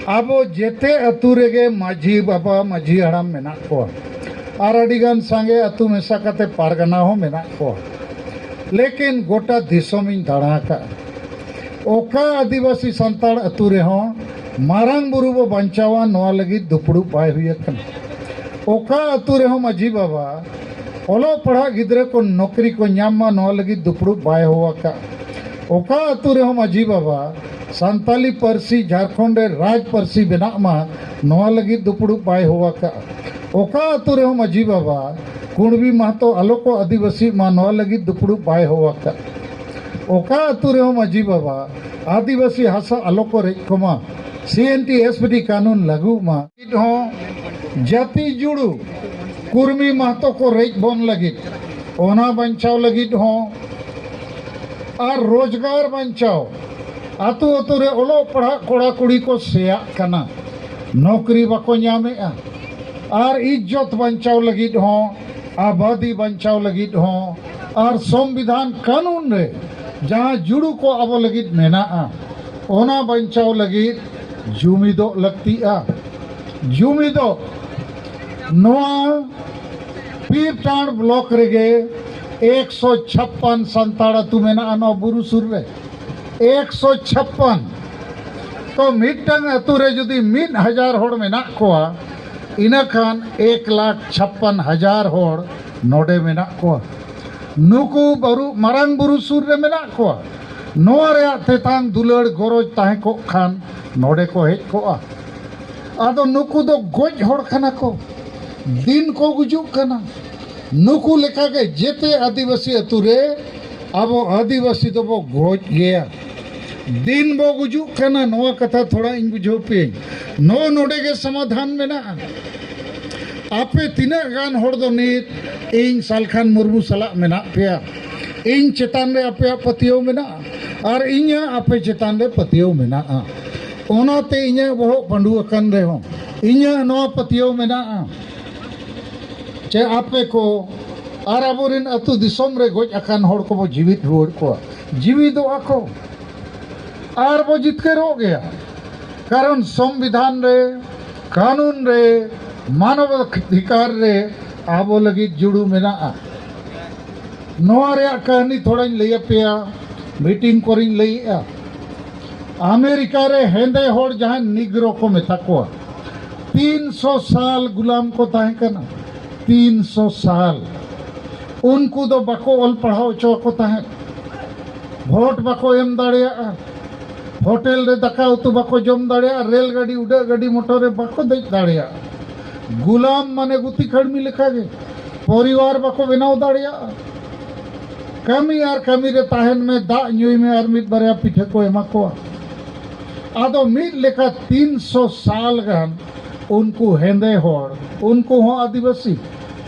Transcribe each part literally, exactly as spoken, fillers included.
ᱟᱵᱚ ᱡᱮᱛᱮ ᱟᱹᱛᱩ ᱨᱮᱜᱮ ᱢᱟᱹᱡᱷᱤ ᱵᱟᱵᱟ, ᱢᱟᱹᱡᱷᱤ ᱦᱟᱲᱟᱢ ᱢᱮᱱᱟᱜ ᱠᱚᱣᱟ, ᱟᱨ ᱟᱹᱰᱤᱜᱟᱱ ᱥᱟᱸᱜᱮ ᱟᱹᱛᱩ ᱢᱮᱥᱟ ᱠᱟᱛᱮ ᱯᱟᱨᱜᱟᱱᱟ ᱦᱚᱸ ᱢᱮᱱᱟᱜ ᱠᱚᱣᱟ᱾ ᱞᱮᱠᱤᱱ ᱜᱚᱴᱟ ᱫᱤᱥᱚᱢᱤᱧ ᱫᱟᱬᱟ ᱟᱠᱟᱫᱼᱟ, ᱚᱠᱟ ᱟᱹᱫᱤᱵᱟᱹᱥᱤ ᱥᱟᱱᱛᱟᱲ ᱟᱹᱛᱩ ᱨᱮᱦᱚᱸ ᱢᱟᱨᱟᱝ ᱵᱩᱨᱩ ᱵᱚ ᱵᱟᱧᱪᱟᱣᱟ, ᱱᱚᱣᱟ ᱞᱟᱹᱜᱤᱫ ᱫᱩᱯᱲᱩᱵ ᱵᱟᱭ ᱦᱩᱭ ᱟᱠᱟᱱᱟ᱾ ᱚᱠᱟ ᱟᱹᱛᱩ ᱨᱮᱦᱚᱸ ᱢᱟᱹᱡᱷᱤ ᱵᱟᱵᱟ ᱚᱞᱚᱜ ᱯᱟᱲᱦᱟᱜ ᱜᱤᱫᱽᱨᱟᱹ ᱠᱚ ᱱᱚᱠᱨᱤ ᱠᱚ ᱧᱟᱢ ᱢᱟ, ᱱᱚᱣᱟ ᱞᱟᱹᱜᱤᱫ ᱫᱩᱯᱲᱩᱵ ᱵᱟᱭ ᱦᱚᱦᱚ ᱟᱠᱟᱫᱼᱟ᱾ ᱚᱠᱟ ᱟᱹᱛᱩ ᱨᱮᱦᱚᱸ ᱢᱟᱹᱡᱷᱤ ᱵᱟᱵᱟ ᱥᱟᱱᱛᱟᱞᱤ ᱯᱟᱹᱨᱥᱤ ᱡᱷᱟᱲᱠᱷᱚᱸᱰ ᱨᱮ ᱨᱟᱡᱽ ᱯᱟᱹᱨᱥᱤ ᱵᱮᱱᱟᱜ ᱢᱟ, ᱱᱚᱣᱟ ᱞᱟᱹᱜᱤᱫ ᱫᱩᱯᱲᱩᱵ ᱵᱟᱭ ᱦᱚᱦᱚ ᱟᱠᱟᱫᱼᱟ᱾ ᱚᱠᱟ ᱟᱹᱛᱩ ᱨᱮᱦᱚᱸ ᱢᱟᱹᱡᱷᱤ ᱵᱟᱵᱟ ᱠᱩᱬᱵᱤ ᱢᱟᱦᱟᱛᱚ ᱟᱞᱚ ᱠᱚ ᱟᱹᱫᱤᱵᱟᱹᱥᱤᱜ ᱢᱟ, ᱱᱚᱣᱟ ᱞᱟᱹᱜᱤᱫ ᱫᱩᱯᱲᱩᱵ ᱵᱟᱭ ᱦᱚᱦᱚ ᱟᱠᱟᱫᱼᱟ᱾ ᱚᱠᱟ ᱟᱹᱛᱩ ᱨᱮᱦᱚᱸ ᱢᱟᱹᱡᱷᱤ ᱵᱟᱵᱟ ᱟᱹᱫᱤᱵᱟᱹᱥᱤ ᱦᱟᱥᱟ ᱟᱞᱚ ᱠᱚ ᱨᱮᱡ ᱠᱚᱢᱟ, ᱥᱤ N T S P T ᱠᱟᱹᱱᱩᱱ ᱞᱟᱹᱜᱩᱜ ᱢᱟ᱾ ᱦᱚᱸ ᱡᱟᱹᱛᱤ ᱡᱩᱲᱩ ᱠᱩᱨᱢᱤ ᱢᱟᱦᱛᱚ ᱠᱚ ᱨᱮᱡ ᱵᱚᱱ ᱞᱟᱹᱜᱤᱫ, ᱚᱱᱟ ᱵᱟᱧᱪᱟᱣ ᱞᱟᱹᱜᱤᱫ ᱦᱚᱸ, ᱟᱨ ᱨᱳᱡᱽᱜᱟᱨ ᱵᱟᱧᱪᱟᱣ, ᱟᱹᱛᱩ ᱟᱹᱛᱩ ᱨᱮ ᱚᱞᱚᱜ ᱯᱟᱲᱦᱟᱜ ᱠᱚᱲᱟ ᱠᱩᱲᱤ ᱠᱚ ᱥᱮᱭᱟᱜ ᱠᱟᱱᱟ, ᱱᱚᱠᱨᱤ ᱵᱟᱠᱚ ᱧᱟᱢᱮᱜᱼᱟ, ᱟᱨ ᱤᱡᱽᱡᱚᱛ ᱵᱟᱧᱪᱟᱣ ᱞᱟᱹᱜᱤᱫ ᱦᱚᱸ, ᱟᱵᱟᱫᱤ ᱵᱟᱧᱪᱟᱣ ᱞᱟᱹᱜᱤᱫ ᱦᱚᱸ, ᱟᱨ ᱥᱚᱝᱵᱤᱫᱷᱟᱱ ᱠᱟᱹᱱᱩᱱ ᱨᱮ ᱡᱟᱦᱟᱸ ᱡᱩᱲᱩ ᱠᱚ ᱟᱵᱚ ᱞᱟᱹᱜᱤᱫ ᱢᱮᱱᱟᱜᱼᱟ, ᱚᱱᱟ ᱵᱟᱧᱪᱟᱣ ᱞᱟᱹᱜᱤᱫ ᱡᱩᱢᱤᱫᱚᱜ ᱞᱟᱹᱠᱛᱤᱜᱼᱟ᱾ ᱡᱩᱢᱤᱫᱚᱜ, ᱱᱚᱣᱟ ᱯᱤᱨᱴᱟᱸᱰ ᱵᱞᱚᱠ ᱨᱮᱜᱮ ᱮᱠᱥᱚ ᱪᱷᱟᱯᱯᱟᱱ ᱥᱟᱱᱛᱟᱲ ᱟᱹᱛᱩ ᱢᱮᱱᱟᱜᱼᱟ ᱱᱚᱣᱟ ᱵᱩᱨᱩ ᱥᱩᱨ ᱨᱮ᱾ ᱮᱠᱥᱚ ᱪᱷᱟᱯᱯᱟᱱ᱾ ᱛᱚ ᱢᱤᱫᱴᱟᱝ ᱟᱹᱛᱩ ᱨᱮ ᱡᱩᱫᱤ ᱢᱤᱫ ᱦᱟᱡᱟᱨ ᱦᱚᱲ ᱢᱮᱱᱟᱜ ᱠᱚᱣᱟ, ᱤᱱᱟᱹᱠᱷᱟᱱ ᱮᱠ ᱞᱟᱠᱷ ᱪᱷᱟᱯᱯᱟᱱ ᱦᱟᱡᱟᱨ ᱦᱚᱲ ᱱᱚᱰᱮ ᱢᱮᱱᱟᱜ ᱠᱚᱣᱟ᱾ ᱱᱩᱠᱩ ᱵᱟᱨᱩ-, ᱢᱟᱨᱟᱝ ᱵᱩᱨᱩ ᱥᱩᱨ ᱨᱮ ᱢᱮᱱᱟᱜ ᱠᱚᱣᱟ᱾ ᱱᱚᱣᱟ ᱨᱮᱭᱟᱜ ᱛᱮᱛᱟᱝ ᱫᱩᱞᱟᱹᱲ ᱜᱚᱨᱚᱡᱽ ᱛᱟᱦᱮᱸ ᱠᱚᱜ ᱠᱷᱟᱱ ᱱᱚᱰᱮ ᱠᱚ ᱦᱮᱡ ᱠᱚᱜᱼᱟ᱾ ᱟᱫᱚ ᱱᱩᱠᱩ ᱫᱚ ᱜᱚᱡ ᱦᱚᱲ ᱠᱟᱱᱟ ᱠᱚ, ᱫᱤᱱ ᱠᱚ ᱜᱩᱡᱩᱜ ᱠᱟᱱᱟ᱾ ᱱᱩᱠᱩ ᱞᱮᱠᱟᱜᱮ ᱡᱮᱛᱮ ᱟᱹᱫᱤᱵᱟᱹᱥᱤ ᱟᱹᱛᱩ ᱨᱮ ᱟᱵᱚ ᱟᱹᱫᱤᱵᱟᱹᱥᱤ ᱫᱚᱵᱚ ᱜᱚᱡ ᱜᱮᱭᱟ, ᱫᱤᱱ ᱵᱚ ᱜᱩᱡᱩᱜ ᱠᱟᱱᱟ᱾ ᱱᱚᱣᱟ ᱠᱟᱛᱷᱟ ᱛᱷᱚᱲᱟ ᱤᱧ ᱵᱩᱡᱷᱟᱹᱣ ᱯᱮᱭᱟᱹᱧ᱾ ᱱᱚᱜᱼᱚ ᱱᱚᱰᱮ ᱜᱮ ᱥᱚᱢᱟᱫᱷᱟᱱ ᱢᱮᱱᱟᱜᱼᱟ᱾ ᱟᱯᱮ ᱛᱤᱱᱟᱹᱜ ᱜᱟᱱ ᱦᱚᱲ ᱫᱚ ᱱᱤᱛ ᱤᱧ ᱥᱟᱞᱠᱷᱟᱱ ᱢᱩᱨᱢᱩ ᱥᱟᱞᱟᱜ ᱢᱮᱱᱟᱜ ᱯᱮᱭᱟ? ᱤᱧ ᱪᱮᱛᱟᱱ ᱨᱮ ᱟᱯᱮᱭᱟᱜ ᱯᱟᱹᱛᱭᱟᱹᱣ ᱢᱮᱱᱟᱜᱼᱟ ᱟᱨ ᱤᱧᱟᱹᱜ ᱟᱯᱮ ᱪᱮᱛᱟᱱ ᱨᱮ ᱯᱟᱹᱛᱭᱟᱹᱣ ᱢᱮᱱᱟᱜᱼᱟ᱾ ᱚᱱᱟᱛᱮ ᱤᱧᱟᱹᱜ ᱵᱚᱦᱚᱜ ᱯᱟᱹᱰᱩ ᱟᱠᱟᱱ ᱨᱮᱦᱚᱸ ᱤᱧᱟᱹᱜ ᱱᱚᱣᱟ ᱯᱟᱹᱛᱭᱟᱹᱣ ᱢᱮᱱᱟᱜᱼᱟ ᱪᱮ ᱟᱯᱮ ᱠᱚ ᱟᱨ ᱟᱵᱚᱨᱮᱱ ᱟᱹᱛᱩ ᱫᱤᱥᱚᱢ ᱨᱮ ᱜᱚᱡ ᱟᱠᱟᱱ ᱦᱚᱲ ᱠᱚᱵᱚ ᱡᱤᱣᱤᱫ ᱨᱩᱣᱟᱹᱲ ᱠᱚᱣᱟ, ᱡᱤᱣᱤᱫᱚᱜᱼᱟ ᱠᱚ ᱟᱨ ᱵᱚ ᱡᱤᱛᱠᱟᱹᱨᱚᱜ ᱜᱮᱭᱟ᱾ ᱠᱟᱨᱚᱱ ᱥᱚᱝᱵᱤᱫᱷᱟᱱ ᱨᱮ, ᱠᱟᱹᱱᱩᱱ ᱨᱮ, ᱢᱟᱱᱚᱵ ᱚᱫᱷᱤᱠᱟᱨ ᱨᱮ ᱟᱵᱚ ᱞᱟᱹᱜᱤᱫ ᱡᱩᱲᱩ ᱢᱮᱱᱟᱜᱼᱟ᱾ ᱱᱚᱣᱟ ᱨᱮᱭᱟᱜ ᱠᱟᱹᱦᱱᱤ ᱛᱷᱚᱲᱟᱧ ᱞᱟᱹᱭ ᱟᱯᱮᱭᱟ, ᱢᱤᱴᱤᱝ ᱠᱚᱨᱮᱧ ᱞᱟᱹᱭᱮᱜᱼᱟ᱾ ᱟᱢᱮᱨᱤᱠᱟ ᱨᱮ ᱦᱮᱸᱫᱮ ᱦᱚᱲ ᱡᱟᱦᱟᱸᱭ ᱱᱤᱜᱽᱨᱳ ᱠᱚ ᱢᱮᱛᱟ ᱠᱚᱣᱟ, ᱛᱤᱱᱥᱚ ᱥᱟᱞ ᱜᱩᱞᱟᱢ ᱠᱚ ᱛᱟᱦᱮᱸ ᱠᱟᱱᱟ᱾ ᱛᱤᱱᱥᱚ ᱥᱟᱞ᱾ ᱩᱱᱠᱩ ᱫᱚ ᱵᱟᱠᱚ ᱚᱞ ᱯᱟᱲᱦᱟᱣ ᱦᱚᱪᱚ ᱟᱠᱚ ᱛᱟᱦᱮᱸᱫ, ᱵᱷᱳᱴ ᱵᱟᱠᱚ ᱮᱢ ᱫᱟᱲᱮᱭᱟᱜᱼᱟ, ᱦᱳᱴᱮᱞ ᱨᱮ ᱫᱟᱠᱟ ᱩᱛᱩ ᱵᱟᱠᱚ ᱡᱚᱢ ᱫᱟᱲᱮᱭᱟᱜᱼᱟ, ᱨᱮᱞ ᱜᱟᱹᱰᱤ, ᱩᱰᱟᱹᱜ ᱜᱟᱹᱰᱤ, ᱢᱚᱴᱚᱨ ᱨᱮ ᱵᱟᱠᱚ ᱫᱮᱡ ᱫᱟᱲᱮᱭᱟᱜᱼᱟ᱾ ᱜᱩᱞᱟᱢ ᱢᱟᱱᱮ ᱜᱩᱛᱤ ᱠᱟᱹᱲᱢᱤ ᱞᱮᱠᱟᱜᱮ᱾ ᱯᱚᱨᱤᱵᱟᱨ ᱵᱟᱠᱚ ᱵᱮᱱᱟᱣ ᱫᱟᱲᱮᱭᱟᱜᱼᱟ᱾ ᱠᱟᱹᱢᱤ ᱟᱨ ᱠᱟᱹᱢᱤ ᱨᱮ ᱛᱟᱦᱮᱱ ᱢᱮ, ᱫᱟᱜ ᱧᱩᱭ ᱢᱮ ᱟᱨ ᱢᱤᱫ ᱵᱟᱨᱭᱟ ᱯᱤᱴᱷᱟᱹ ᱠᱚ ᱮᱢᱟ ᱠᱚᱣᱟ᱾ ᱟᱫᱚ ᱢᱤᱫ ᱞᱮᱠᱟ ᱛᱤᱱᱥᱚ ᱥᱟᱞ ᱜᱟᱱ ᱩᱱᱠᱩ ᱦᱮᱸᱫᱮ ᱦᱚᱲ, ᱩᱱᱠᱩ ᱦᱚᱸ ᱟᱹᱫᱤᱵᱟᱹᱥᱤ,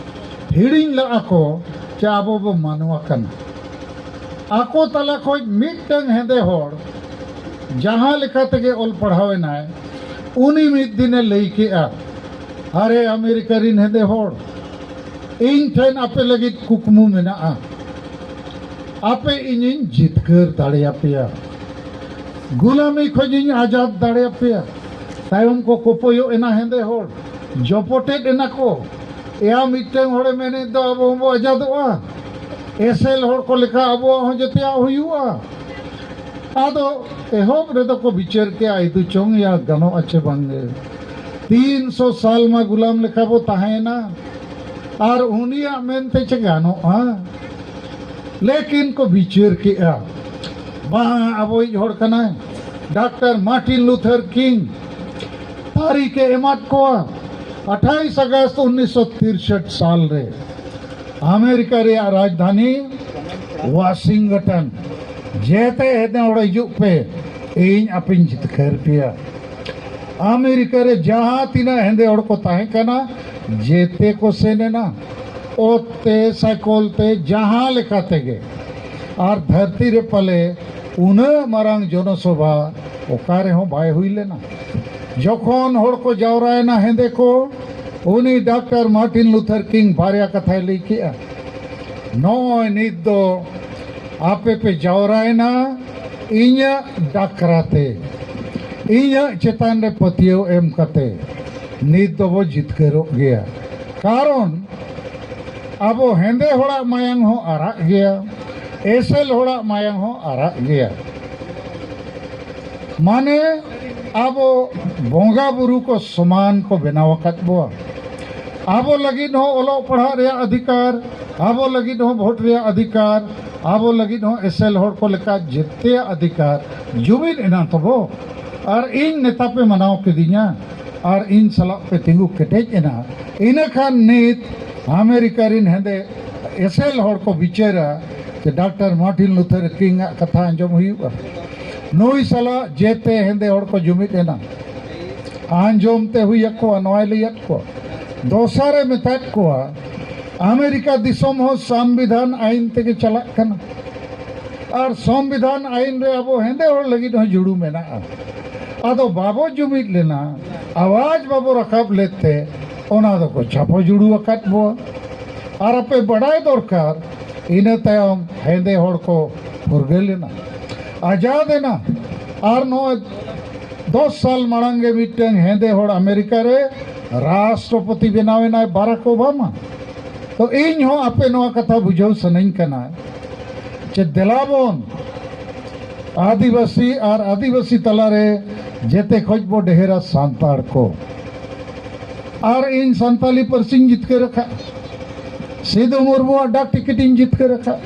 ᱦᱤᱲᱤᱧ ᱞᱟᱜᱼᱟ ᱠᱚ ᱡᱮ ᱟᱵᱚ ᱵᱚ ᱢᱟᱱᱣᱟ ᱠᱟᱱᱟ᱾ ᱟᱠᱚ ᱛᱟᱞᱟ ᱠᱷᱚᱱ ᱢᱤᱫᱴᱟᱝ ᱦᱮᱸᱫᱮ ᱦᱚᱲ ᱡᱟᱦᱟᱸ ᱞᱮᱠᱟ ᱛᱮᱜᱮ ᱚᱞ ᱯᱟᱲᱦᱟᱣ ᱮᱱᱟᱭ, ᱩᱱᱤ ᱢᱤᱫ ᱫᱤᱱᱮ ᱞᱟᱹᱭ ᱠᱮᱜᱼᱟ, "ᱟᱨᱮ ᱟᱢᱮᱨᱤᱠᱟ ᱨᱤᱱ ᱦᱮᱸᱫᱮ ᱦᱚᱲ, ᱤᱧ ᱴᱷᱮᱱ ᱟᱯᱮ ᱞᱟᱹᱜᱤᱫ ᱠᱩᱠᱢᱩ ᱢᱮᱱᱟᱜᱼᱟ, ᱟᱯᱮ ᱤᱧᱤᱧ ᱡᱤᱛᱠᱟᱹᱨ ᱫᱟᱲᱮᱭᱟᱯᱮᱭᱟ, ᱜᱩᱞᱟᱢᱤ ᱠᱷᱚᱱᱤᱧ ᱟᱡᱟᱫ ᱫᱟᱲᱮᱭᱟᱯᱮᱭᱟ᱾" ᱛᱟᱭᱚᱢ ᱠᱚ ᱠᱚᱯᱚᱭᱚᱜ ᱮᱱᱟ ᱦᱮᱸᱫᱮ ᱦᱚᱲ, ᱡᱚᱯᱚᱴᱮᱫ ᱮᱱᱟ ᱠᱚ, ᱮᱭᱟ ᱢᱤᱫᱴᱟᱝ ᱦᱚᱲᱮ ᱢᱮᱱᱮᱫ ᱫᱚ ᱟᱵᱚ ᱦᱚᱸᱵᱚ ᱟᱡᱟᱫᱚᱜᱼᱟ, ᱮᱥᱮᱞ ᱦᱚᱲ ᱠᱚ ᱞᱮᱠᱟ ᱟᱵᱚᱣᱟᱜ ᱦᱚᱸ ᱡᱚᱛᱚᱭᱟᱜ ᱦᱩᱭᱩᱜᱼᱟ᱾ ᱟᱫᱚ ᱮᱦᱚᱵ ᱨᱮᱫᱚ ᱠᱚ ᱵᱤᱪᱟᱹᱨ ᱠᱮᱜᱼᱟ, ᱤᱫᱩ ᱪᱚᱝ ᱭᱟ ᱜᱟᱱᱚᱜᱼᱟ ᱪᱮ ᱵᱟᱝᱜᱮ? ᱛᱤᱱᱥᱚ ᱥᱟᱞ ᱢᱟ ᱜᱩᱞᱟᱢ ᱞᱮᱠᱟ ᱵᱚ ᱛᱟᱦᱮᱸᱭᱮᱱᱟ, ᱟᱨ ᱩᱱᱤᱭᱟᱜ ᱢᱮᱱᱛᱮ ᱪᱮ ᱜᱟᱱᱚᱜᱼᱟ? ᱞᱮᱠᱤᱱ ᱠᱚ ᱵᱤᱪᱟᱹᱨ ᱠᱮᱜᱼᱟ, ᱵᱟᱝ, ᱟᱵᱚᱭᱤᱡ ᱦᱚᱲ ᱠᱟᱱᱟᱭ᱾ ᱰᱟᱠᱛᱟᱨ ᱢᱟᱨᱴᱤᱱ ᱞᱩᱛᱷᱟᱨ ᱠᱤᱝ ᱛᱟᱹᱨᱤᱠᱷ ᱮ ᱮᱢᱟᱫ ᱠᱚᱣᱟ, ᱟᱴᱷᱟᱭᱤᱥ ᱟᱜᱚᱥᱴ ᱩᱱᱤᱥᱥᱚ ᱛᱤᱨᱥᱴ ᱥᱟᱞ ᱨᱮ ᱟᱢᱮᱨᱤᱠᱟ ᱨᱮᱭᱟᱜ ᱨᱟᱡᱽᱫᱷᱟᱱᱤ ᱣᱟᱥᱤᱝᱴᱚᱱ, "ᱡᱮᱛᱮ ᱦᱮᱸᱫᱮ ᱦᱚᱲ ᱦᱤᱡᱩᱜ ᱯᱮ, ᱤᱧ ᱟᱯᱮᱧ ᱡᱤᱛᱠᱟᱹᱨ ᱯᱮᱭᱟ᱾" ᱟᱢᱮᱨᱤᱠᱟ ᱨᱮ ᱡᱟᱦᱟᱸ ᱛᱤᱱᱟᱹᱜ ᱦᱮᱸᱫᱮ ᱦᱚᱲ ᱠᱚ ᱛᱟᱦᱮᱸ ᱠᱟᱱᱟ, ᱡᱮᱛᱮ ᱠᱚ ᱥᱮᱱ ᱮᱱᱟ, ᱚᱛ ᱛᱮ, ᱥᱟᱭᱠᱚᱞ ᱛᱮ, ᱡᱟᱦᱟᱸ ᱞᱮᱠᱟ ᱛᱮᱜᱮ᱾ ᱟᱨ ᱫᱷᱟᱹᱨᱛᱤ ᱨᱮ ᱯᱟᱞᱮ ᱩᱱᱟᱹᱜ ᱢᱟᱨᱟᱝ ᱡᱚᱱᱚᱥᱚᱵᱷᱟ ᱚᱠᱟ ᱨᱮᱦᱚᱸ ᱵᱟᱭ ᱦᱩᱭ ᱞᱮᱱᱟ᱾ ᱡᱚᱠᱷᱚᱱ ᱦᱚᱲ ᱠᱚ ᱡᱟᱣᱨᱟᱭᱮᱱᱟ ᱦᱮᱸᱫᱮ ᱠᱚ, ᱩᱱᱤ ᱰᱟᱠᱛᱟᱨ ᱢᱟᱨᱴᱤᱱ ᱞᱩᱛᱷᱟᱨ ᱠᱤᱝ ᱵᱟᱨᱭᱟ ᱠᱟᱛᱷᱟᱭ ᱞᱟᱹᱭ ᱠᱮᱜᱼᱟ, "ᱱᱚᱜᱼᱚᱭ ᱱᱤᱛ ᱫᱚ ᱟᱯᱮ ᱯᱮ ᱡᱟᱣᱨᱟᱭᱮᱱᱟ ᱤᱧᱟᱹᱜ ᱰᱟᱠᱨᱟ ᱛᱮ, ᱤᱧᱟᱹᱜ ᱪᱮᱛᱟᱱ ᱨᱮ ᱯᱟᱹᱛᱭᱟᱹᱣ ᱮᱢ ᱠᱟᱛᱮ ᱱᱤᱛ ᱫᱚᱵᱚ ᱡᱤᱛᱠᱟᱹᱨᱚᱜ ᱜᱮᱭᱟ᱾ ᱠᱟᱨᱚᱱ ᱟᱵᱚ ᱦᱮᱸᱫᱮ ᱦᱚᱲᱟᱜ ᱢᱟᱭᱟᱝ ᱦᱚᱸ ᱟᱨᱟᱜ ᱜᱮᱭᱟ, ᱮᱥᱮᱞ ᱦᱚᱲᱟᱜ ᱢᱟᱭᱟᱝ ᱦᱚᱸ ᱟᱨᱟᱜ ᱜᱮᱭᱟ᱾ ᱢᱟᱱᱮ ᱟᱵᱚ ᱵᱚᱸᱜᱟ ᱵᱩᱨᱩ ᱠᱚ ᱥᱚᱢᱟᱱ ᱠᱚ ᱵᱮᱱᱟᱣ ᱟᱠᱟᱫ ᱵᱚᱣᱟ᱾ ᱟᱵᱚ ᱞᱟᱹᱜᱤᱫ ᱦᱚᱸ ᱚᱞᱚᱜ ᱯᱟᱲᱦᱟᱜ ᱨᱮᱭᱟᱜ ᱚᱫᱷᱤᱠᱟᱨ, ᱟᱵᱚ ᱞᱟᱹᱜᱤᱫ ᱦᱚᱸ ᱵᱷᱳᱴ ᱨᱮᱭᱟᱜ ᱚᱫᱷᱤᱠᱟᱨ, ᱟᱵᱚ ᱞᱟᱹᱜᱤᱫ ᱦᱚᱸ ᱮᱥᱮᱞ ᱦᱚᱲ ᱠᱚ ᱞᱮᱠᱟ ᱡᱮᱛᱮᱭᱟᱜ ᱚᱫᱷᱤᱠᱟᱨ᱾ ᱡᱩᱢᱤᱫ ᱮᱱᱟ ᱛᱚᱵᱚ, ᱟᱨ ᱤᱧ ᱱᱮᱛᱟ ᱯᱮ ᱢᱟᱱᱟᱣ ᱠᱤᱫᱤᱧᱟ, ᱟᱨ ᱤᱧ ᱥᱟᱞᱟᱜ ᱯᱮ ᱛᱤᱸᱜᱩ ᱠᱮᱴᱮᱡ ᱮᱱᱟ᱾ ᱤᱱᱟᱹ ᱠᱷᱟᱱ ᱱᱤᱛ ᱟᱢᱮᱨᱤᱠᱟ ᱨᱤᱱ ᱦᱮᱸᱫᱮ ᱮᱥᱮᱞ ᱦᱚᱲ ᱠᱚ ᱵᱤᱪᱟᱹᱨᱟ ᱡᱮ ᱰᱟᱠᱛᱟᱨ ᱢᱟᱨᱴᱤᱱ ᱞᱩᱛᱷᱟᱨ ᱠᱤᱝ ᱟᱜ ᱠᱟᱛᱷᱟ ᱟᱸᱡᱚᱢ ᱦᱩᱭᱩᱜᱼᱟ᱾ ᱱᱩᱭ ᱥᱟᱞᱟᱜ ᱡᱮᱛᱮ ᱦᱮᱸᱫᱮ ᱦᱚᱲ ᱠᱚ ᱡᱩᱢᱤᱫ ᱮᱱᱟ, ᱟᱸᱡᱚᱢ ᱛᱮ ᱦᱩᱭ ᱟᱠᱚᱣᱟ, ᱱᱚᱣᱟᱭ ᱞᱟᱹᱭᱟᱫ ᱠᱚᱣᱟ᱾ ᱫᱚᱥᱟᱨᱮ ᱢᱮᱛᱟᱫ ᱠᱚᱣᱟ, ᱟᱢᱮᱨᱤᱠᱟ ᱫᱤᱥᱚᱢ ᱦᱚᱸ ᱥᱚᱝᱵᱤᱫᱷᱟᱱ ᱟᱭᱤᱱ ᱛᱮᱜᱮ ᱪᱟᱞᱟᱜ ᱠᱟᱱᱟ, ᱟᱨ ᱥᱚᱝᱵᱤᱫᱷᱟᱱ ᱟᱭᱤᱱ ᱨᱮ ᱟᱵᱚ ᱦᱮᱸᱫᱮ ᱦᱚᱲ ᱞᱟᱹᱜᱤᱫ ᱦᱚᱸ ᱡᱩᱲᱩ ᱢᱮᱱᱟᱜᱼᱟ᱾ ᱟᱫᱚ ᱵᱟᱵᱚ ᱡᱩᱢᱤᱫ ᱞᱮᱱᱟ, ᱟᱣᱟᱡᱽ ᱵᱟᱵᱚ ᱨᱟᱠᱟᱵ ᱞᱮᱫ ᱛᱮ ᱚᱱᱟ ᱫᱚᱠᱚ ᱪᱷᱟᱯᱚ ᱡᱩᱲᱩ ᱟᱠᱟᱫ ᱵᱚ᱾ ᱟᱨ ᱟᱯᱮ ᱵᱟᱰᱟᱭ ᱫᱚᱨᱠᱟᱨ, ᱤᱱᱟᱹ ᱛᱟᱭᱚᱢ ᱦᱮᱸᱫᱮ ᱦᱚᱲ ᱠᱚ ᱯᱷᱩᱨᱜᱟᱹᱞ ᱮᱱᱟ, ᱟᱡᱟᱫ ᱮᱱᱟ᱾ ᱟᱨ ᱱᱚᱜᱼᱚᱭ ᱫᱚᱥ ᱥᱟᱞ ᱢᱟᱲᱟᱝ ᱜᱮ ᱢᱤᱫᱴᱟᱝ ᱦᱮᱸᱫᱮ ᱦᱚᱲ ᱟᱢᱮᱨᱤᱠᱟ ᱨᱮ ᱨᱟᱥᱴᱨᱚᱯᱚᱛᱤ ᱵᱮᱱᱟᱣ ᱮᱱᱟᱭ, ᱵᱟᱨᱟᱠ ᱳᱵᱟᱢᱟ᱾ ᱛᱚ ᱤᱧ ᱦᱚᱸ ᱟᱯᱮ ᱱᱚᱣᱟ ᱠᱟᱛᱷᱟ ᱵᱩᱡᱷᱟᱹᱣ ᱥᱟᱱᱟᱧ ᱠᱟᱱᱟ ᱡᱮ ᱫᱮᱞᱟ ᱵᱚᱱ ᱟᱹᱫᱤᱵᱟᱹᱥᱤ ᱟᱨ ᱟᱹᱫᱤᱵᱟᱹᱥᱤ ᱛᱟᱞᱟᱨᱮ ᱡᱮᱛᱮ ᱠᱷᱚᱡ ᱵᱚ ᱰᱷᱮᱨᱟ ᱥᱟᱱᱛᱟᱲ ᱠᱚ᱾ ᱟᱨ ᱤᱧ ᱥᱟᱱᱛᱟᱞᱤ ᱯᱟᱹᱨᱥᱤᱧ ᱡᱤᱛᱠᱟᱹᱨ ᱟᱠᱟᱫ, ᱥᱤᱫᱩ ᱢᱩᱨᱢᱩᱣᱟᱜ ᱰᱟᱠ ᱴᱤᱠᱤᱴ ᱤᱧ ᱡᱤᱛᱠᱟᱹᱨ ᱟᱠᱟᱫ᱾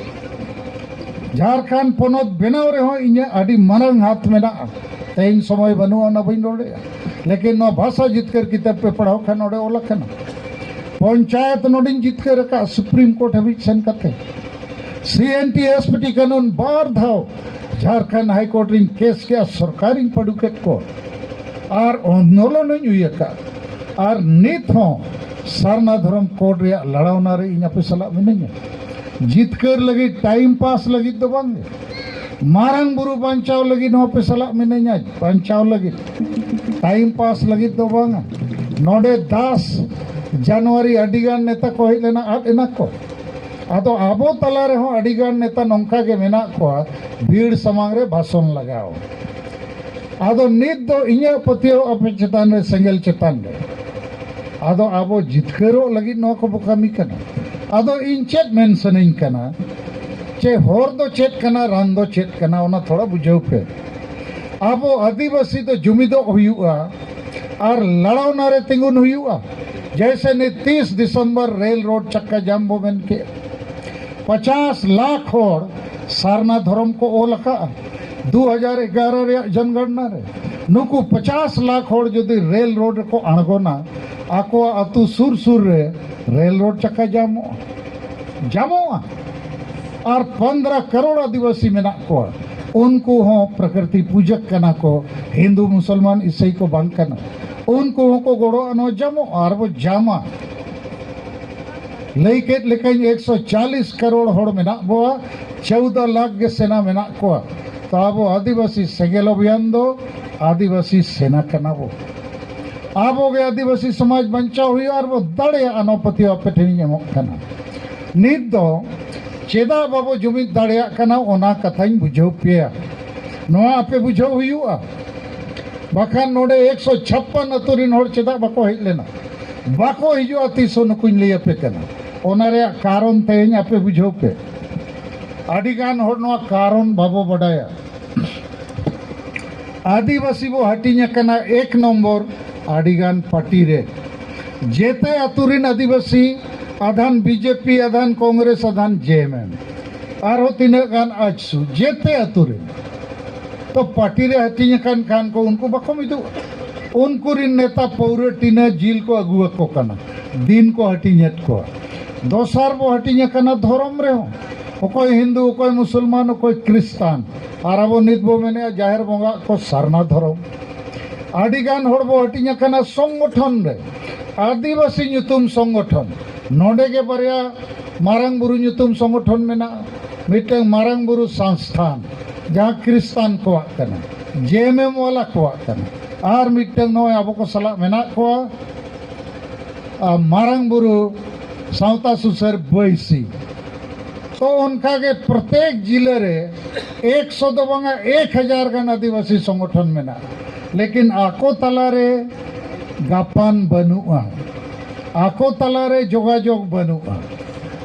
ᱡᱷᱟᱲᱠᱷᱚᱸᱰ ᱯᱚᱱᱚᱛ ᱵᱮᱱᱟᱣ ᱨᱮᱦᱚᱸ ᱤᱧᱟᱹᱜ ᱟᱹᱰᱤ ᱢᱟᱨᱟᱝ ᱦᱟᱛ ᱢᱮᱱᱟᱜᱼᱟ᱾ ᱛᱮᱦᱮᱧ ᱥᱚᱢᱚᱭ ᱵᱟᱹᱱᱩᱜᱼᱟ, ᱚᱱᱟ ᱵᱟᱹᱧ ᱨᱚᱲ ᱫᱟᱲᱮᱭᱟᱜᱼᱟ᱾ ᱞᱮᱠᱤᱱ ᱱᱚᱣᱟ ᱵᱷᱟᱥᱟ ᱡᱤᱛᱠᱟᱹᱨ ᱠᱤᱛᱟᱹᱵ ᱯᱮ ᱯᱟᱲᱦᱟᱣ ᱠᱷᱟᱱ ᱚᱸᱰᱮ ᱚᱞ ᱟᱠᱟᱱᱟ᱾ ᱯᱚᱧᱪᱟᱭᱮᱛ ᱱᱚᱰᱮᱧ ᱡᱤᱛᱠᱟᱹᱨ ᱟᱠᱟᱫ, ᱥᱩᱯᱨᱤᱢ ᱠᱳᱨᱴ ᱦᱟᱹᱵᱤᱡ ᱥᱮᱱ ᱠᱟᱛᱮ᱾ ᱥᱤ N T S P T ᱠᱟᱹᱱᱩᱱ ᱵᱟᱨ ᱫᱷᱟᱣ ᱡᱷᱟᱲᱠᱷᱚᱸᱰ ᱦᱟᱭ ᱠᱳᱨᱴ ᱨᱤᱧ ᱠᱮᱥ ᱠᱮᱫᱼᱟ, ᱥᱚᱨᱠᱟᱨᱤᱧ ᱯᱟᱹᱰᱩ ᱠᱮᱫ ᱠᱚ, ᱟᱨ ᱟᱱᱫᱳᱞᱚᱱ ᱦᱚᱧ ᱦᱩᱭ ᱟᱠᱟᱫ᱾ ᱟᱨ ᱱᱤᱛ ᱦᱚᱸ ᱥᱟᱨᱱᱟ ᱫᱷᱚᱨᱚᱢ ᱠᱳᱰ ᱨᱮᱭᱟᱜ ᱞᱟᱲᱟᱣᱱᱟ ᱨᱮ ᱤᱧ ᱟᱯᱮ ᱥᱟᱞᱟᱜ ᱢᱤᱱᱟᱹᱧᱟ᱾ ᱡᱤᱛᱠᱟᱹᱨ ᱞᱟᱹᱜᱤᱫ, ᱴᱟᱭᱤᱢ ᱯᱟᱥ ᱞᱟᱹᱜᱤᱫ ᱫᱚ ᱵᱟᱝ ᱜᱮ, ᱢᱟᱨᱟᱝ ᱵᱩᱨᱩ ᱵᱟᱧᱪᱟᱣ ᱞᱟᱹᱜᱤᱫ ᱦᱚᱸ ᱟᱯᱮ ᱥᱟᱞᱟᱜ ᱢᱤᱱᱟᱹᱧᱟ, ᱵᱟᱧᱪᱟᱣ ᱞᱟᱹᱜᱤᱫ, ᱴᱟᱭᱤᱢ ᱯᱟᱥ ᱞᱟᱹᱜᱤᱫ ᱫᱚ ᱵᱟᱝᱟ᱾ ᱱᱚᱰᱮ ᱫᱟᱥ ᱡᱟᱱᱩᱣᱟᱨᱤ ᱟᱹᱰᱤᱜᱟᱱ ᱱᱮᱛᱟ ᱠᱚ ᱦᱮᱡ ᱞᱮᱱᱟ, ᱟᱫ ᱮᱱᱟ ᱠᱚ᱾ ᱟᱫᱚ ᱟᱵᱚ ᱛᱟᱞᱟ ᱨᱮᱦᱚᱸ ᱟᱹᱰᱤᱜᱟᱱ ᱱᱮᱛᱟ ᱱᱚᱝᱠᱟ ᱜᱮ ᱢᱮᱱᱟᱜ ᱠᱚᱣᱟ, ᱵᱷᱤᱲ ᱥᱟᱢᱟᱝ ᱨᱮ ᱵᱷᱟᱥᱚᱱ ᱞᱟᱜᱟᱣ᱾ ᱟᱫᱚ ᱱᱤᱛ ᱫᱚ ᱤᱧᱟᱹᱜ ᱯᱟᱹᱛᱭᱟᱹᱣ ᱟᱯᱮ ᱪᱮᱛᱟᱱ ᱨᱮ, ᱥᱮᱸᱜᱮᱞ ᱪᱮᱛᱟᱱ ᱨᱮ᱾ ᱟᱫᱚ ᱟᱵᱚ ᱡᱤᱛᱠᱟᱹᱨᱚᱜ ᱞᱟᱹᱜᱤᱫ ᱱᱚᱣᱟ ᱠᱚᱵᱚ ᱠᱟᱹᱢᱤ ᱠᱟᱱᱟ᱾ ᱟᱫᱚ ᱤᱧ ᱪᱮᱫ ᱢᱮᱱ ᱥᱟᱱᱟᱧ ᱠᱟᱱᱟ, ᱪᱮ ᱦᱚᱨ ᱫᱚ ᱪᱮᱫ ᱠᱟᱱᱟ, ᱨᱟᱱ ᱫᱚ ᱪᱮᱫ ᱠᱟᱱᱟ, ᱚᱱᱟ ᱛᱷᱚᱲᱟ ᱵᱩᱡᱷᱟᱹᱣ ᱯᱮ᱾ ᱟᱵᱚ ᱟᱹᱫᱤᱵᱟᱹᱥᱤ ᱫᱚ ᱡᱩᱢᱤᱫᱚᱜ ᱦᱩᱭᱩᱜᱼᱟ ᱟᱨ ᱞᱟᱲᱟᱣᱱᱟ ᱨᱮ ᱛᱤᱸᱜᱩᱱ ᱦᱩᱭᱩᱜᱼᱟ᱾ ᱡᱮᱭᱥᱮ ᱱᱤᱛ ᱛᱤᱥ ᱫᱤᱥᱚᱢᱵᱚᱨ ᱨᱮᱞ ᱨᱳᱰ ᱪᱟᱠᱟ ᱡᱟᱢ ᱵᱚ ᱢᱮᱱ ᱠᱮᱫ, ᱯᱚᱪᱟᱥ ᱞᱟᱠᱷ ᱦᱚᱲ ᱥᱟᱨᱱᱟ ᱫᱷᱚᱨᱚᱢ ᱠᱚ ᱚᱞ ᱟᱠᱟᱫᱼᱟ ᱫᱩ ᱦᱟᱡᱟᱨ ᱮᱜᱟᱨᱚ ᱨᱮᱭᱟᱜ ᱡᱚᱱᱜᱚᱬᱱᱟ ᱨᱮ᱾ ᱱᱩᱠᱩ ᱯᱚᱪᱟᱥ ᱞᱟᱠᱷ ᱦᱚᱲ ᱡᱩᱫᱤ ᱨᱮᱞ ᱨᱳᱰ ᱨᱮᱠᱚ ᱟᱬᱜᱚᱱᱟ, ᱟᱠᱚᱣᱟᱜ ᱟᱹᱛᱩ ᱥᱩᱨ ᱥᱩᱨ ᱨᱮ ᱨᱮᱞ ᱨᱳᱰ ᱪᱟᱠᱟ ᱡᱟᱢᱚᱜᱼᱟ, ᱡᱟᱢᱚᱜᱼᱟ᱾ ᱟᱨ ᱯᱚᱱᱫᱽᱨᱚ ᱠᱟᱨᱳᱲ ᱟᱹᱫᱤᱵᱟᱹᱥᱤ ᱢᱮᱱᱟᱜ ᱠᱚᱣᱟ, ᱩᱱᱠᱩ ᱦᱚᱸ ᱯᱨᱚᱠᱨᱤᱛᱤ ᱯᱩᱡᱟᱹᱠ ᱠᱟᱱᱟ ᱠᱚ, ᱦᱤᱱᱫᱩ ᱢᱩᱥᱚᱞᱢᱟᱱ ᱤᱥᱟᱹᱭ ᱠᱚ ᱵᱟᱝ ᱠᱟᱱᱟ᱾ ᱩᱱᱠᱩ ᱦᱚᱸᱠᱚ ᱜᱚᱲᱚᱜᱼᱟ, ᱱᱚᱣᱟ ᱡᱟᱢᱚᱜᱼᱟ ᱟᱨ ᱵᱚ ᱡᱟᱢᱟ᱾ ᱞᱟᱹᱭ ᱠᱮᱫ ᱞᱮᱠᱟᱧ, ᱮᱠᱥᱚ ᱪᱟᱞᱤᱥ ᱠᱟᱨᱳᱲ ᱦᱚᱲ ᱢᱮᱱᱟᱜ ᱵᱚᱣᱟ, ᱪᱳᱣᱫᱟ ᱞᱟᱠᱷ ᱜᱮ ᱥᱮᱱᱟ ᱢᱮᱱᱟᱜ ᱠᱚᱣᱟ᱾ ᱛᱚ ᱟᱵᱚ ᱟᱹᱫᱤᱵᱟᱹᱥᱤ ᱥᱮᱸᱜᱮᱞ ᱚᱵᱷᱤᱭᱟᱱ ᱫᱚ ᱟᱹᱫᱤᱵᱟᱹᱥᱤ ᱥᱮᱱᱟ ᱠᱟᱱᱟ ᱵᱚ᱾ ᱟᱵᱚ ᱜᱮ ᱟᱹᱫᱤᱵᱟᱹᱥᱤ ᱥᱚᱢᱟᱡᱽ ᱵᱟᱧᱪᱟᱣ ᱦᱩᱭᱩᱜᱼᱟ ᱟᱨ ᱵᱚ ᱫᱟᱲᱮᱭᱟᱜᱼᱟ, ᱱᱚᱣᱟ ᱯᱟᱹᱛᱭᱟᱹᱣ ᱟᱯᱮ ᱴᱷᱮᱱᱤᱧ ᱮᱢᱚᱜ ᱠᱟᱱᱟ᱾ ᱱᱤᱛ ᱫᱚ ᱪᱮᱫᱟᱜ ᱵᱟᱵᱚ ᱡᱩᱢᱤᱫ ᱫᱟᱲᱮᱭᱟᱜ ᱠᱟᱱᱟ, ᱚᱱᱟ ᱠᱟᱛᱷᱟᱧ ᱵᱩᱡᱷᱟᱹᱣ ᱯᱮᱭᱟ᱾ ᱱᱚᱣᱟ ᱟᱯᱮ ᱵᱩᱡᱷᱟᱹᱣ ᱦᱩᱭᱩᱜᱼᱟ᱾ ᱵᱟᱠᱷᱟᱱ ᱱᱚᱰᱮ ᱮᱠᱥᱚ ᱪᱷᱟᱯᱯᱟᱱ ᱟᱹᱛᱩ ᱨᱤᱱ ᱦᱚᱲ ᱪᱮᱫᱟᱜ ᱵᱟᱠᱚ ᱦᱮᱡ ᱞᱮᱱᱟ? ᱵᱟᱠᱚ ᱦᱤᱡᱩᱜᱼᱟ ᱛᱤᱥ ᱦᱚᱸ, ᱱᱩᱠᱩᱧ ᱞᱟᱹᱭ ᱟᱯᱮ ᱠᱟᱱᱟ᱾ ᱚᱱᱟ ᱨᱮᱭᱟᱜ ᱠᱟᱨᱚᱱ ᱛᱮᱦᱮᱧ ᱟᱯᱮ ᱵᱩᱡᱷᱟᱹᱣ ᱯᱮ᱾ ᱟᱹᱰᱤ ᱜᱟᱱ ᱦᱚᱲ ᱱᱚᱣᱟ ᱠᱟᱨᱚᱱ ᱵᱟᱵᱚ ᱵᱟᱰᱟᱭᱟ᱾ ᱟᱹᱫᱤᱵᱟᱹᱥᱤ ᱵᱚ ᱦᱟᱹᱴᱤᱧ ᱟᱠᱟᱱᱟ ᱮᱠ ᱱᱚᱢᱵᱚᱨ ᱟᱹᱰᱤ ᱜᱟᱱ ᱯᱟᱨᱴᱤ ᱨᱮ᱾ ᱡᱮᱛᱮ ᱟᱹᱛᱩ ᱨᱤᱱ ᱟᱹᱫᱤᱵᱟᱹᱥᱤ, ᱟᱫᱷᱟᱱ ᱵᱤᱡᱮᱯᱤ, ᱟᱫᱷᱟᱱ ᱠᱚᱝᱜᱨᱮᱥ, ᱟᱫᱷᱟᱱ ᱡᱮ ᱮᱢ ᱮᱢ᱾ ᱟᱨᱦᱚᱸ ᱛᱤᱱᱟᱹᱜ ᱜᱟᱱ ᱟᱡᱥᱩ, ᱡᱮᱛᱮ ᱟᱹᱛᱩ ᱨᱤᱱ᱾ ᱛᱚ ᱯᱟᱨᱴᱤ ᱨᱮ ᱦᱟᱹᱴᱤᱧ ᱟᱠᱟᱱ ᱠᱷᱟᱱ ᱠᱚ, ᱩᱱᱠᱩ ᱵᱟᱠᱚ ᱢᱤᱫᱚᱜᱼᱟ᱾ ᱩᱱᱠᱩ ᱨᱤᱱ ᱱᱮᱛᱟ ᱯᱟᱹᱣᱨᱟᱹ ᱴᱤᱱᱟᱹ ᱡᱤᱞ ᱠᱚ ᱟᱹᱜᱩ ᱟᱠᱚ ᱠᱟᱱᱟ, ᱫᱤᱱ ᱠᱚ ᱦᱟᱹᱴᱤᱧᱮᱫ ᱠᱚᱣᱟ᱾ ᱫᱚᱥᱟᱨ ᱵᱚ ᱦᱟᱹᱴᱤᱧ ᱟᱠᱟᱱᱟ ᱫᱷᱚᱨᱚᱢ ᱨᱮᱦᱚᱸ, ᱚᱠᱚᱭ ᱦᱤᱱᱫᱩ, ᱚᱠᱚᱭ ᱢᱩᱥᱚᱞᱢᱟᱱ, ᱚᱠᱚᱭ ᱠᱨᱤᱥᱛᱟᱱ, ᱟᱨ ᱟᱵᱚ ᱱᱤᱛ ᱵᱚ ᱢᱮᱱᱮᱫᱼᱟ ᱡᱟᱦᱮᱨ ᱵᱚᱸᱜᱟ ᱠᱚ ᱥᱟᱨᱱᱟ ᱫᱷᱚᱨᱚᱢ᱾ ᱟᱹᱰᱤ ᱜᱟᱱ ᱦᱚᱲ ᱵᱚ ᱦᱟᱹᱴᱤᱧ ᱟᱠᱟᱱᱟ ᱥᱚᱝᱜᱚᱴᱷᱚᱱ ᱨᱮ, ᱟᱹᱫᱤᱵᱟᱹᱥᱤ ᱧᱩᱛᱩᱢ ᱥᱚᱝᱜᱚᱴᱷᱚᱱ᱾ ᱱᱚᱰᱮ ᱜᱮ ᱵᱟᱨᱭᱟ ᱢᱟᱨᱟᱝ ᱵᱩᱨᱩ ᱧᱩᱛᱩᱢ ᱥᱚᱝᱜᱚᱴᱷᱚᱱ ᱢᱮᱱᱟᱜᱼᱟ, ᱢᱤᱫᱴᱟᱝ ᱢᱟᱨᱟᱝ ᱵᱩᱨᱩ ᱥᱚᱝᱥᱛᱷᱟᱱ, ᱡᱟᱦᱟᱸ ᱠᱨᱤᱥᱛᱟᱱ ᱠᱚᱣᱟᱜ ᱠᱟᱱᱟ, ᱡᱮ ᱮᱢ ᱮᱢ ᱣᱟᱞᱟ ᱠᱚᱣᱟᱜ ᱠᱟᱱᱟ, ᱟᱨ ᱢᱤᱫᱴᱟᱝ ᱱᱚᱜᱼᱚᱭ ᱟᱵᱚ ᱠᱚ ᱥᱟᱞᱟᱜ ᱢᱮᱱᱟᱜ ᱠᱚᱣᱟ, ᱟᱨ ᱢᱟᱨᱟᱝ ᱵᱩᱨᱩ ᱥᱟᱶᱛᱟ ᱥᱩᱥᱟᱹᱨ ᱵᱟᱹᱭᱥᱤ᱾ ᱛᱚ ᱚᱱᱠᱟᱜᱮ ᱯᱨᱚᱛᱮᱠ ᱡᱤᱞᱟᱹ ᱨᱮ ᱮᱠᱥᱚ ᱫᱚ ᱵᱟᱝᱟ, ᱮᱠ ᱦᱟᱡᱟᱨ ᱜᱟᱱ ᱟᱹᱫᱤᱵᱟᱹᱥᱤ ᱥᱚᱝᱜᱚᱴᱷᱚᱱ ᱢᱮᱱᱟᱜᱼᱟ, ᱞᱮᱠᱤᱱ ᱟᱠᱚ ᱛᱟᱞᱟᱨᱮ ᱜᱟᱯᱟᱱ ᱵᱟᱹᱱᱩᱜᱼᱟ, ᱟᱠᱚ ᱛᱟᱞᱟᱨᱮ ᱡᱳᱜᱟᱡᱳᱜᱽ ᱵᱟᱹᱱᱩᱜᱼᱟ᱾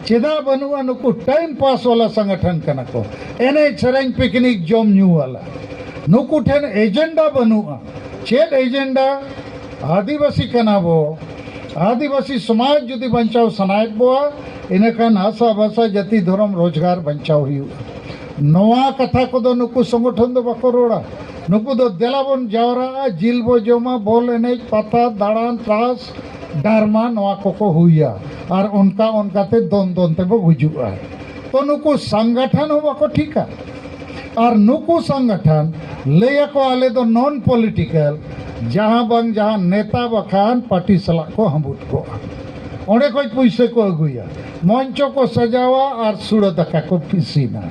ᱪᱮᱫᱟᱜ ᱵᱟᱹᱱᱩᱜᱼᱟ? ᱱᱩᱠᱩ ᱴᱟᱭᱤᱢ ᱯᱟᱥ ᱣᱟᱞᱟ ᱥᱚᱝᱜᱚᱴᱷᱚᱱ ᱠᱟᱱᱟ ᱠᱚ, ᱮᱱᱮᱡ ᱥᱮᱨᱮᱧ ᱯᱤᱠᱱᱤᱠ ᱡᱚᱢ ᱧᱩ ᱣᱟᱞᱟ᱾ ᱱᱩᱠᱩ ᱴᱷᱮᱱ ᱮᱡᱮᱱᱰᱟ ᱵᱟᱹᱱᱩᱜᱼᱟ᱾ ᱪᱮᱫ ᱮᱡᱮᱱᱰᱟ? ᱟᱹᱫᱤᱵᱟᱹᱥᱤ ᱠᱟᱱᱟ ᱵᱚ, ᱟᱹᱫᱤᱵᱟᱹᱥᱤ ᱥᱚᱢᱟᱡᱽ ᱡᱩᱫᱤ ᱵᱟᱧᱪᱟᱣ ᱥᱟᱱᱟᱭᱮᱫ ᱵᱚᱣᱟ, ᱤᱱᱟᱹᱠᱷᱟᱱ ᱦᱟᱥᱟ ᱵᱷᱟᱥᱟ ᱡᱟᱹᱛᱤ ᱫᱷᱚᱨᱚᱢ ᱨᱳᱡᱽᱜᱟᱨ ᱵᱟᱧᱪᱟᱣ ᱦᱩᱭᱩᱜᱼᱟ᱾ ᱱᱚᱣᱟ ᱠᱟᱛᱷᱟ ᱠᱚᱫᱚ ᱱᱩᱠᱩ ᱥᱚᱝᱜᱚᱴᱷᱚᱱ ᱫᱚ ᱵᱟᱠᱚ ᱨᱚᱲᱟ᱾ ᱱᱩᱠᱩ ᱫᱚ ᱫᱮᱞᱟ ᱵᱚᱱ ᱡᱟᱣᱨᱟᱜᱼᱟ, ᱡᱤᱞ ᱵᱚ ᱡᱚᱢᱟ, ᱵᱚᱞ ᱮᱱᱮᱡ, ᱯᱟᱛᱟ ᱫᱟᱬᱟᱱ, ᱛᱟᱥ, ᱰᱟᱨᱢᱟ, ᱱᱚᱣᱟ ᱠᱚᱠᱚ ᱦᱩᱭᱟ᱾ ᱟᱨ ᱚᱱᱠᱟ ᱚᱱᱠᱟᱛᱮ ᱫᱚᱱ ᱫᱚᱱ ᱛᱮᱵᱚ ᱜᱩᱡᱩᱜᱼᱟ᱾ ᱛᱚ ᱱᱩᱠᱩ ᱥᱚᱝᱜᱚᱴᱷᱚᱱ ᱦᱚᱸ ᱵᱟᱠᱚ ᱴᱷᱤᱠᱟ᱾ ᱟᱨ ᱱᱩᱠᱩ ᱥᱚᱝᱜᱚᱴᱷᱚᱱ ᱞᱟᱹᱭᱟᱠᱚ, ᱟᱞᱮ ᱫᱚ ᱱᱚᱱ ᱯᱚᱞᱤᱴᱤᱠᱟᱞ, ᱡᱟᱦᱟᱸ ᱵᱟᱝ ᱡᱟᱦᱟᱸ ᱱᱮᱛᱟ ᱵᱟᱠᱷᱟᱱ ᱯᱟᱨᱴᱤ ᱥᱟᱞᱟᱜ ᱠᱚ ᱦᱟᱹᱵᱩᱫ ᱠᱚᱜᱼᱟ᱾ ᱚᱸᱰᱮ ᱠᱷᱚᱱ ᱯᱩᱭᱥᱟᱹ ᱠᱚ ᱟᱹᱜᱩᱭᱟ, ᱢᱚᱧᱪᱚ ᱠᱚ ᱥᱟᱡᱟᱣᱟ ᱟᱨ ᱥᱩᱲᱟᱹ ᱫᱟᱠᱟ ᱠᱚ ᱤᱥᱤᱱᱟ᱾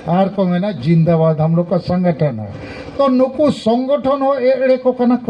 ᱟᱨ ᱠᱚ ᱢᱮᱱᱟ, ᱡᱤᱱᱫᱟᱵᱟᱫ ᱦᱟᱢ ᱞᱳᱜ ᱠᱟ ᱥᱚᱝᱜᱚᱴᱷᱚᱱ ᱦᱟᱭ᱾ ᱛᱚ ᱱᱩᱠᱩ ᱥᱚᱝᱜᱚᱴᱷᱚᱱ ᱦᱚᱸ ᱮᱲᱮ ᱠᱚ ᱠᱟᱱᱟ ᱠᱚ᱾